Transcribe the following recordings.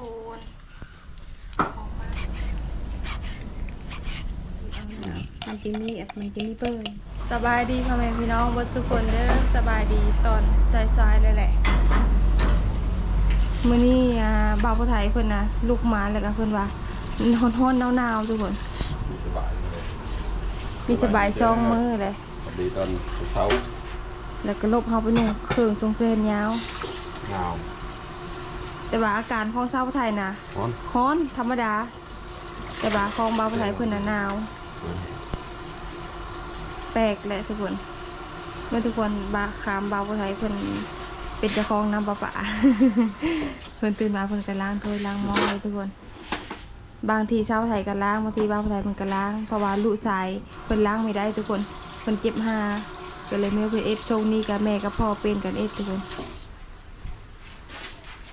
ນ ມັນຈະມີ ມັນຈະມີເປີດ. ສະບາຍດີພໍ່ແມ່ພີ່ນ້ອງເບິດສູ່ຄົນເດີ ສະບາຍດີຕອນສາຍໆ ແລ້ວແຫຼະ. ມື້ນີ້ ອ່າ ບ່າວຜູ້ໄທເພິ່ນນະ ລຸກມາແລ້ວກະເພິ່ນວ່າ ຮ້ອນໆ ໜາວໆ ທຸກຄົນ ມີສະບາຍເລີຍ ມີສະບາຍສອງມື້ເລີຍ. ສະບາຍດີຕອນເຊົ້າ ແລ້ວກໍຫຼົບເຮົາໄປນຸ່ງເຄື່ອງຊົງແສນຍາວ ຍາວ ແຕ່ວ່າອາການຂອງຊາວໄທນະ ຮ້ອນ ຮ້ອນທຳມະດາ ແຕ່ວ່າຂອງບ່າວໄທເພິ່ນນະໜາວ ແປກແຫຼະທຸກຄົນ. ເມື່ອທຸກຄົນບາຄາມບ່າວໄທເພິ່ນເປັນເຈົ້າຂອງນ້ຳປະປາ ເພິ່ນຕື່ນມາເພິ່ນກໍລ້າງຖ້ວຍລ້າງໝໍ້ເລີຍທຸກຄົນ. ບາງທີຊາວໄທກໍລ້າງ ບາງທີບ່າວໄທເພິ່ນກໍລ້າງ ເພາະວ່າລູກຊາຍເພິ່ນລ້າງບໍ່ໄດ້ທຸກຄົນ ເພິ່ນເຈັບຫ້າ ກໍເລີຍເມືອເພິ່ນເຮັດ. ຊ່ວງນີ້ກໍແມ່ກັບພໍ່ປ່ຽນກັນເຮັດທຸກຄົນ.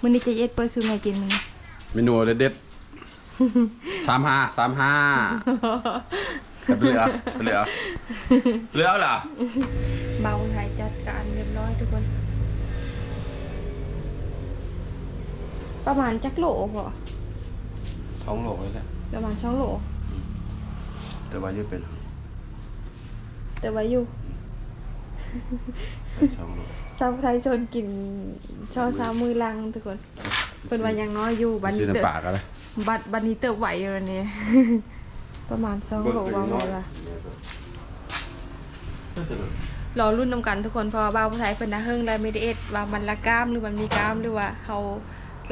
ມື້ນີ້ຈະເຮັດເປີດສູ່ແມ່ກິນມື້ນີ້ ເມນູເດັດໆ ສາມຫ້າ ສາມຫ້າ ເຫຼືອ ເຫຼືອ ເຫຼືອລະ ບ່າວໄທຈັດການຮຽບຮ້ອຍທຸກຄົນ. ປະມານຈັກໂລພໍ່? ສອງໂລນີ້ແຫຼະ ປະມານສອງໂລ. ອືມ ແຕ່ວ່າຢູ່ເປັນ ແຕ່ວ່າຢູ່ ໄດ້ສອງໂລ ຊາວໄທຊົນກິນສອງສາມມື້ຫຼັງທຸກຄົນ. ເພິ່ນວ່າຢ່າງນ້ອຍຢູ່ ບັດນີ້ເຕີບ ບັດ ບັດນີ້ເຕີບໄຫວຢູ່ນີ້ ປະມານສອງໂລ ເວົ້າໄດ້ວ່າ. ລໍລຸ້ນນຳກັນທຸກຄົນ ເພາະວ່າບ່າວຜູ້ໄທເພິ່ນນະເຫິງແລ້ວບໍ່ໄດ້ເຮັດ ວ່າມັນລະກ້າມ ຫຼືມັນມີກ້າມ ຫຼືວ່າເຮົາ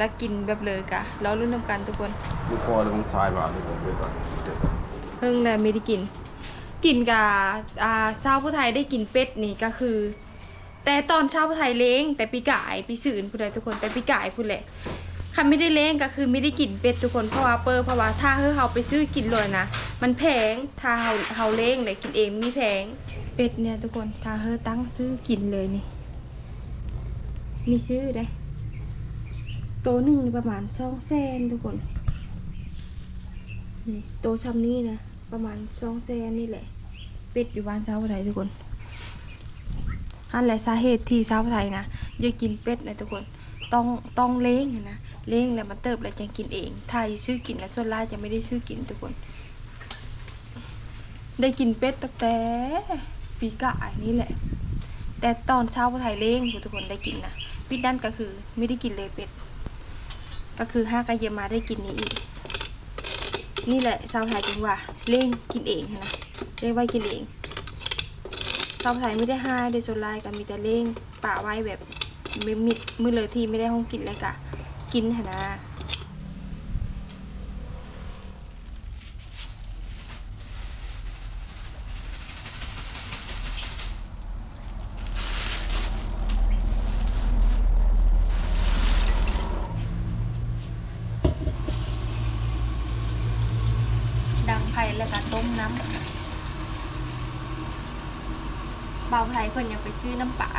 ລະກິນແບບເລີຍ ກະລໍລຸ້ນນຳກັນທຸກຄົນ. ບໍ່ພໍແລ້ວ ມັນສາຍຫວານເລີຍ ເຮີ້ງແລ້ວບໍ່ໄດ້ກິນ ກິນກະ ອ່າ ຊາວຜູ້ໄທໄດ້ກິນເປັດນີ້ກະຄື ແຕ່ຕອນຊາວໄທລ້ຽງ ແຕ່ປີກາຍ ປີຊືນພຸ້ນແຫຼະທຸກຄົນ ແຕ່ປີກາຍພຸ້ນແຫຼະ. ຄັນບໍ່ໄດ້ລ້ຽງກໍຄືບໍ່ໄດ້ກິນເປັດທຸກຄົນ ເພາະວ່າເປີ ເພາະວ່າຖ້າເຮົາໄປຊື້ກິນໂລດນະ ມັນແພງ ຖ້າເຮົາ ເຮົາລ້ຽງແລ້ວກິນເອງມັນແພງ. ເປັດນີ້ທຸກຄົນ ຖ້າເຮົາຕັ້ງຊື້ກິນເລີຍນີ້ ມີຊື້ເດ້ ໂຕໜຶ່ງນີ້ປະມານສອງແສນທຸກຄົນ ນີ້ ໂຕຊ່ຳນີ້ນະ ປະມານສອງແສນນີ້ແຫຼະ ເປັດຢູ່ບ້ານຊາວໄທທຸກຄົນ. ຫັ້ນແຫຼະສາເຫດທີ່ຊາວໄທນະ ຢາກກິນເປັດນະທຸກຄົນ ຕ້ອງ ຕ້ອງລ້ຽງຫັ້ນນະ ລ້ຽງແລ້ວມັນເຕີບແລ້ວຈັ່ງກິນເອງ ຖ້າຊິຊື້ກິນນະ ສ່ວນຫຼາຍຈະບໍ່ໄດ້ຊື້ກິນທຸກຄົນ. ໄດ້ກິນເປັດຕັ້ງແຕ່ປີກາຍນີ້ແຫຼະ ແຕ່ຕອນຊາວໄທລ້ຽງພຸ້ນທຸກຄົນ ໄດ້ກິນນະ ປິດນັ້ນກໍຄືບໍ່ໄດ້ກິນເລີຍເປັດ ກໍຄືຫາກະເຢຍມາໄດ້ກິນນີ້ອີກ. ນີ້ແຫຼະຊາວໄທຈຶ່ງວ່າລ້ຽງກິນເອງຫັ້ນນະ ລ້ຽງໄວ້ກິນເອງ. ຊາວໄທບໍ່ໄດ້ຫາຍເດ້ ສ່ວນຫຼາຍກໍມີແຕ່ລ້ຽງປະໄວ້ແບບ ມີ ມີມື້ເລີຍທີ່ບໍ່ໄດ້ເຮົາກິນແລ້ວກະກິນຫັ້ນນະ. ດັງໄຟແລ້ວກະຕົ້ມນ້ຳ. ບ່າວໄທເພິ່ນຍັງໄປຊື້ນ້ຳປາ.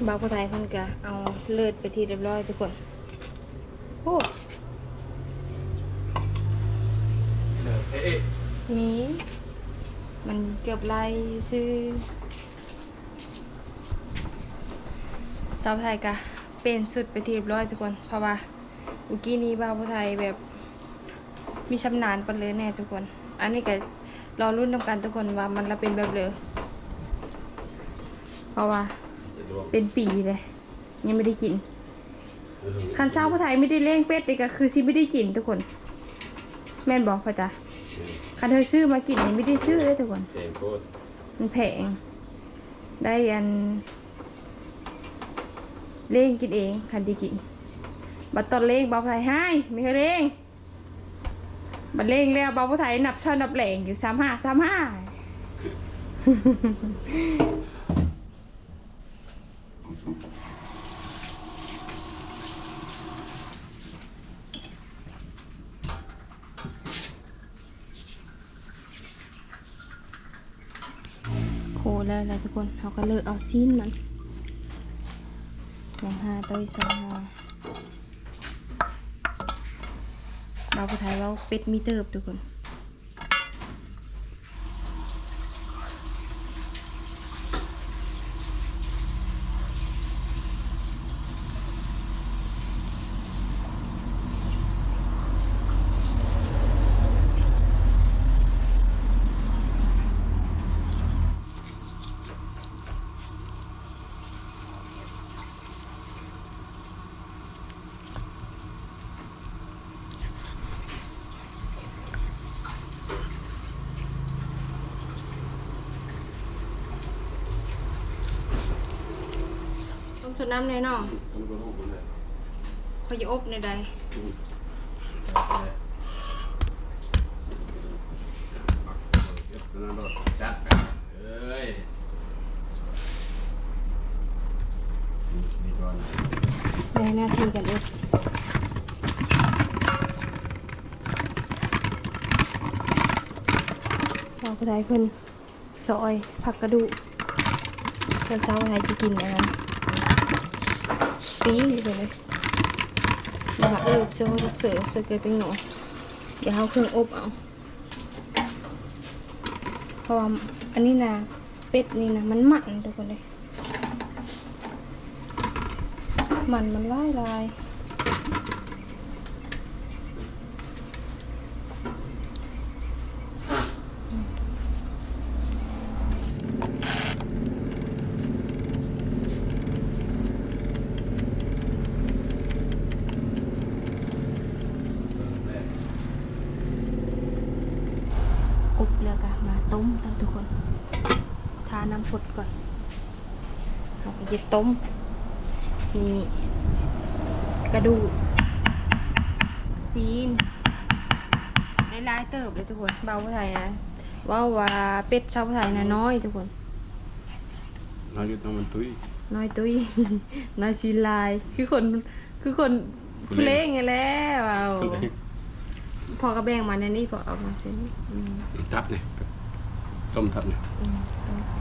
ບ່າວຜູ້ໄທເພິ່ນກະເອົາເລີດໄປທີ່ຮຽບຮ້ອຍທຸກຄົນ. ໂອ້ ເລີດເອະ ມີ ມັນເກືອບໄລ່ຊື່. ຊາວໄທກະປ່ຽນຊຸດໄປທີ່ຮຽບຮ້ອຍທຸກຄົນ ເພາະວ່າ ມື້ກີ້ນີ້ບ່າວຜູ້ໄທແບບມີຊຳນານປານເລີຍແນ່ທຸກຄົນ. ອັນນີ້ກະລໍລຸ້ນນຳກັນທຸກຄົນວ່າມັນລະເປັນແບບເລີ ເພາະວ່າເປັນປີເລີຍຍັງບໍ່ໄດ້ກິນ. ຄັນຊາວຜູ້ໄທບໍ່ໄດ້ລ້ຽງເປັດນີ້ກະຄືຊິບໍ່ໄດ້ກິນທຸກຄົນ ແມ່ນບໍ່ພໍ່ຕາ? ຄັນເຮົາຊື້ມາກິນນີ້ບໍ່ໄດ້ຊື້ເດ້ທຸກຄົນ ມັນແພງ ໄດ້ອັນ ລ້ຽງກິນເອງ ຄັນໄດ້ກິນ. ບັດຕອນລ້ຽງບ່າວຜູ້ໄທ ຮ້າຍ ມີໃຫ້ລ້ຽງ. ບັດລ້ຽງແລ້ວບ່າວຜູ້ໄທນັບເຊົ້ານັບແລງຢູ່ ສາມຫ້າ ສາມຫ້າ. ໂຄແລ້ວແຫຼະທຸກຄົນ ເຮົາກໍເລີກເອົາຊີ້ນມັນ. ຍັງຫ້າ ຕໍ່ອີກສອງຫ້າ. ບ່າວຜູ້ໄທເວົ້າເປັດມີເຕີບທຸກຄົນ. ຕົ້ມຊົດນ້ຳແດ່ເນາະ. ຂ້ອຍຈະອົບແນວໃດ? ຈັດໄປເອີຍ. ໄດ້ໜ້າທີ່ກັນເອງ. ເອົາໄປໄດ້ເພິ່ນຊອຍຜັກກະດູກ ເພິ່ນເຊົາໃຫ້ຈະກິນອັນນັ້ນ ປີ້ງເພິ່ນເລີຍ. ແລ້ວມາເອີບເຊິ່ງຈັກເສີ ເສີເກີດເປັນຫຍັງ ດຽວເຮົາເຄື່ອງອົບເອົາ. ເພາະວ່າອັນນີ້ນະ ເປັດນີ້ນະ ມັນມັນທຸກຄົນເອີຍ ມັນ ມັນຫຼາຍໆ. ອົບແລ້ວກະມາຕົ້ມຕໍ່ທຸກຄົນ ຖ້ານ້ຳຟົດກ່ອນ ເຮົາກະຈະຕົ້ມ ນີ້ ກະດູກຊີ້ນ ໄດ້ຫຼາຍເຕີບເລີຍທຸກຄົນ. ເວົ້າໄທນະ ເວົ້າວ່າເປັດຊາວໄທນະນ້ອຍທຸກຄົນ ນ້ອຍຢູ່ ນ້ອຍມັນຕຸ້ຍ ນ້ອຍຕຸ້ຍ ນ້ອຍຊີ້ນຫຼາຍ ຄືຄົນ ຄືຄົນຜູ້ເລງຫັ້ນແຫຼະ. ເວົ້າ ພໍ່ກະແບ່ງມາແນວນີ້ ພໍ່ເອົາມາຊີ້ນ ອືມ ຕັບນີ້ ຕົ້ມຕັບນີ້ ອືມ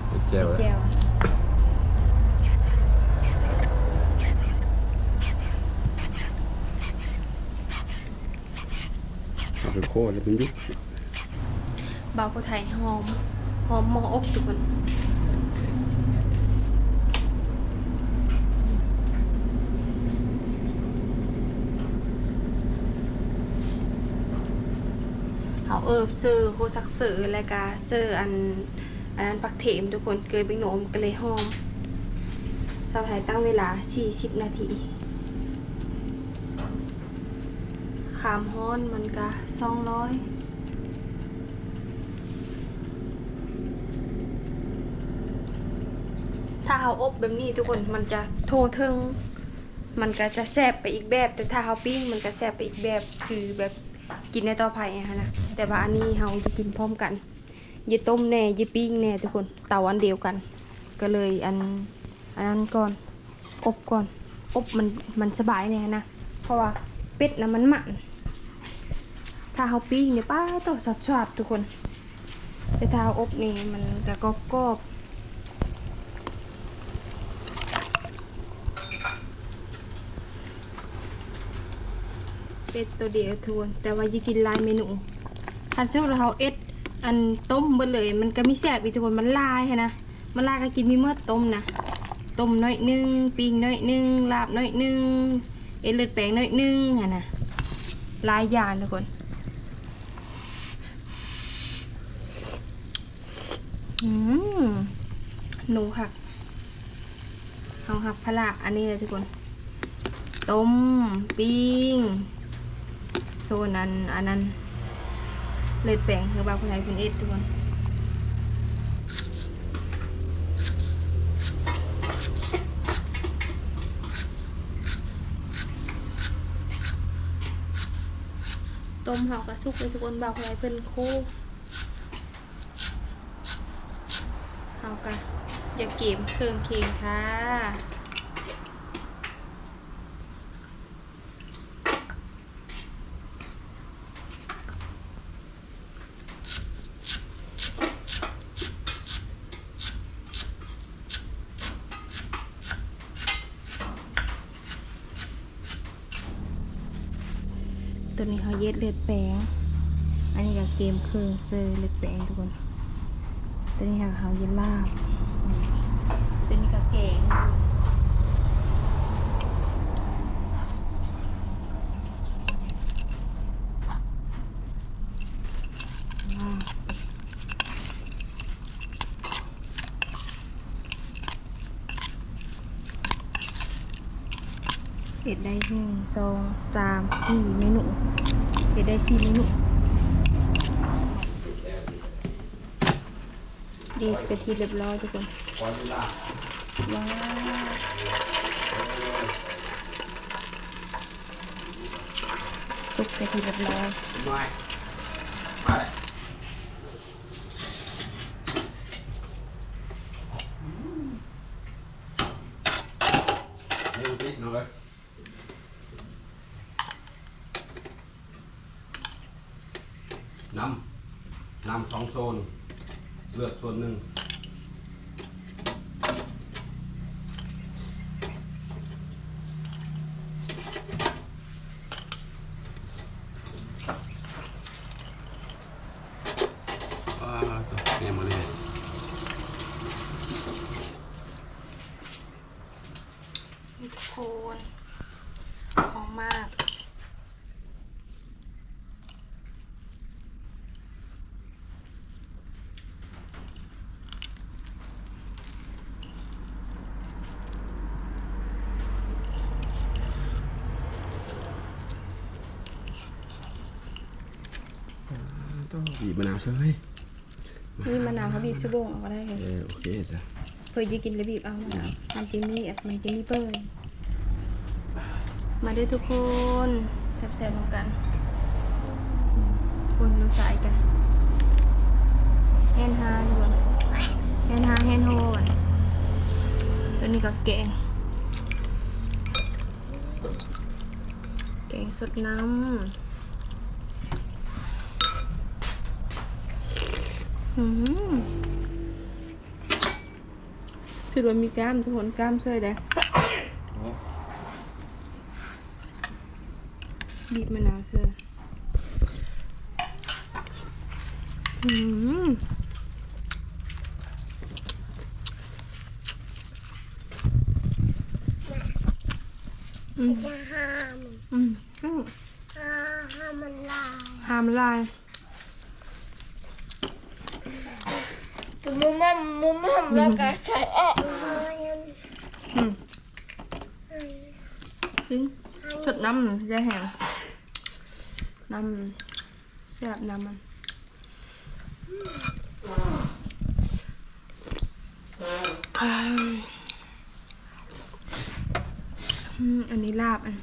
ເຮັດແຈ່ວ ເຮັດແຈ່ວ. ເອົາໃຫ້ໂຄແລ້ວມັນຢຸດ. ບ່າວຜູ້ໄທຫອມ ຫອມໝໍ້ອົບທຸກຄົນ. ເຮົາເອີບເສີໂຄຊັກເສີ ແລ້ວກະເສີອັນ ອັນນັ້ນ ຜັກເທມທຸກຄົນ ເກີຍແປ້ງນົວ ມັນກະເລີຍຫອມ. ສາວໄທຕັ້ງເວລາສີ່ສິບນາທີ ຄວາມຮ້ອນມັນກະສອງຮ້ອຍ. ຖ້າເຮົາອົບແບບນີ້ທຸກຄົນ ມັນຈະທົ່ວເຖິງ ມັນກະຈະແຊບໄປອີກແບບ ແຕ່ຖ້າເຮົາປີ້ງມັນກະແຊບໄປອີກແບບ ຄືແບບກິນໄດ້ຕໍ່ໄປຫັ້ນນະ. ແຕ່ວ່າອັນນີ້ເຮົາຈະກິນພ້ອມກັນ ຢ່າຕົ້ມແດ່ ຢ່າປີ້ງແດ່ທຸກຄົນ ເຕົາອັນດຽວກັນ ກະເລີຍອັນ ອັນນັ້ນກ່ອນ ອົບກ່ອນ ອົບມັນ ມັນສະບາຍແດ່ນະ ເພາະວ່າເປັດນະມັນມັນ ຖ້າເຮົາປີ້ງນີ້ ປາໂຕ ສາດໆ ທຸກຄົນ ແຕ່ຖ້າເຮົາອົບນີ້ມັນກະກອບໆ. ເປັດໂຕດຽວທຸກຄົນ ແຕ່ວ່າຢ່າກິນຫຼາຍເມນູ ຄັນສົມມຸດເຮົາເຮັດອັນຕົ້ມເບິດເລີຍ ມັນກະມີແຊບອີກທຸກຄົນ ມັນຫຼາຍຫັ້ນນະ. ມາລາກໍກິນມີໝົດ ຕົ້ມນະ ຕົ້ມໜ້ອຍໜຶ່ງ ປີ້ງໜ້ອຍໜຶ່ງ ລາບໜ້ອຍໜຶ່ງ ເຮັດເລືອດແປງໜ້ອຍໜຶ່ງຫັ້ນນະ ຫຼາຍຢ່າງທຸກຄົນ. ອືມ ໜູຄັກ ເຮົາຮັກພາລະອັນນີ້ແຫຼະທຸກຄົນ. ຕົ້ມ ປີ້ງ ໂຊນອັນ ອັນນັ້ນ ເລືອດແປງ ຄືວ່າຜູ້ໃດເພິ່ນເຮັດທຸກຄົນ. ຕົ້ມເຮົາກໍສຸກເລີຍທຸກຄົນ ບ່າວຜູ້ໃດເພິ່ນໂຄ. ເຮົາກະຢາກກຽມເຄື່ອງເຄງຄ່ະ. ເ ຕອນນີ້ເຮົາເຮັດເລືອດແປງ ອັນນີ້ກໍກຽມເຄື່ອງເຊີເລືອດແປງທຸກຄົນ. ຕອນນີ້ເຮົາ ເຮົາເຮັດລາບ ຕອນນີ້ກໍແກງ ເຮັດໄດ້ ໜຶ່ງ ສອງ ສາມ ສີ່ ເມນູ ເຮັດໄດ້ສີ່ເມນູ. ດີ ເປັນທີ່ຮຽບຮ້ອຍທຸກຄົນ. ວ້າວ ສຸກເປັນທີ່ຮຽບຮ້ອຍ. ນ້ຳ ນ້ຳສອງໂຊນ ເລືອດໂຊນໜຶ່ງ. ທຸກຄົນ ຫອມມາກ. ອາ ຕ້ອງບີບມະນາວເຊີຍ. ມີມະນາວ ເຮົາບີບໃສ່ໂບງເອົາກໍໄດ້. ເອີ ໂອເຄຈ້ະ. ເພິ່ນຈະກິນແລ້ວບີບເອົາ ມັນຈະມີ ມັນຈະມີເປີຍ. ມາເດີທຸກຄົນ ແຊບໆນຳກັນ. ຄົນຢູ່ສາຍກັນ ແຮ່ນຮາຢູ່ ແຮ່ນຮາແຮ່ນໂຮນ. ຕົວນີ້ກໍແກງ ແກງສົດນ້ຳ. ອືມ ຖືວ່າມີກ້າມທຸກຄົນ ກ້າມເຊີຍເດ້. ໂອ້ ບີບມະນາວເຊີຍ. ອືມ ອືມ ຫ້າມ ອືມ ຫ້າມມັນລາຍ ຫ້າມມັນລາຍ. ໝູໝໍ້າ ໝູໝໍ້າ ແລ້ວກໍໃສ່ແອະ ອືມ ກິນ ຊົດນ້ຳ ແຊ່ແຫ້ງ ນ້ຳ ແຊບນ້ຳມັນ. ອືມ ອັນນີ້ລາບ ອັນ